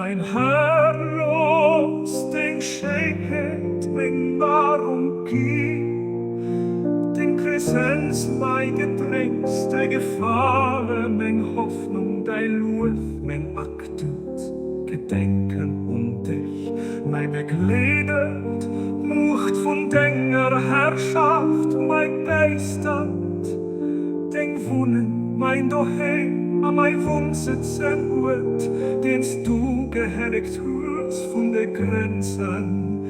Mein Här, looss deng Schéinheet meng Nahrung ginn, deng Präsenz mäi Gedrénks, däi Gefale meng Hoffnung, däi Luef meng Aktut, Gedenken un dech mäi Begleedert, d'Muucht vun denger Herrschaft mäi Bäistand, deng Wunneng mäin Doheem a mäi Wunnsëtz en Uert, deen s du gehellegt hues vun de Grenzen,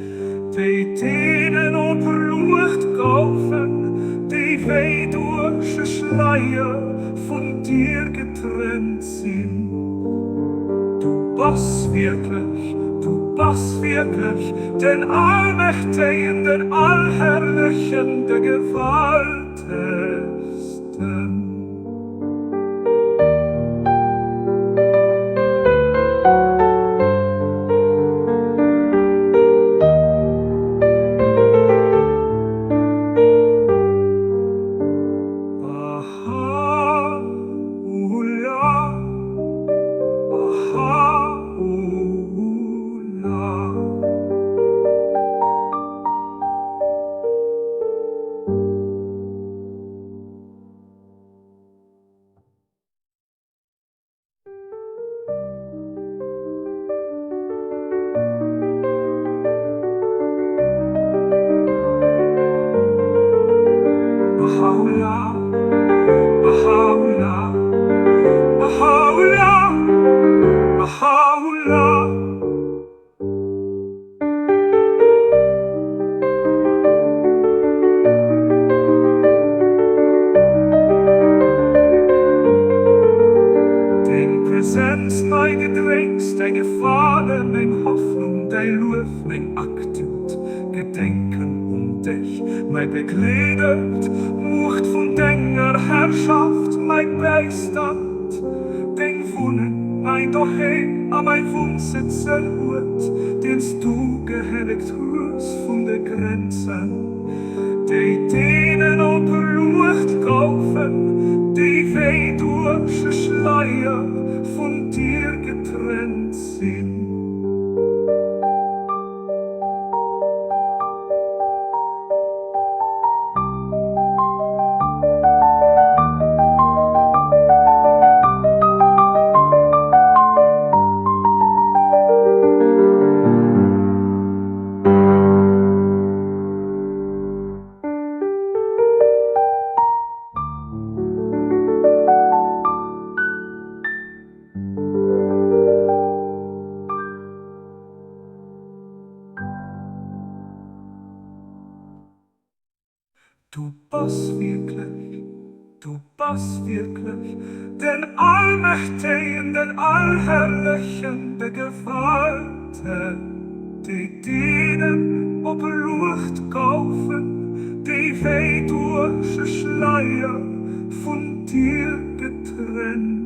déi deenen op Luucht goufen, déi wéi duerch e Schleier vun dir getrennt sinn. Du bass wierklech, du bass wierklech den Allmächtegen, den Allherrlechen, de Gewaltegsten. Baha'u'llah, Baha'u'llah. Baha'u'llah, Baha'u'llah, Baha'u'llah, Baha'u'llah. Deng Präsenz, mei Gedrénks, däi Gefale, meng Hoffnung, däi Luef, meng Aktut, Gedenken un dech, mei Begleedert, d'Muucht vun denger Herrschaft, mei Bäistand, deng Wunneng, mäin Doheem a mäi Wunnsëtz en Uert, deen s du gehellegt hues vun de Grenzen, déi deenen op Luucht goufen, déi wéi duerch e Schleier vun dir getrennt sinn. Du bass wierklech, du bass wierklech den Allmächtegen, den Allherrlechen, de Gewaltegen, déi deenen op Luucht goufen, déi wéi duerch e Schleier vun dir getrennt.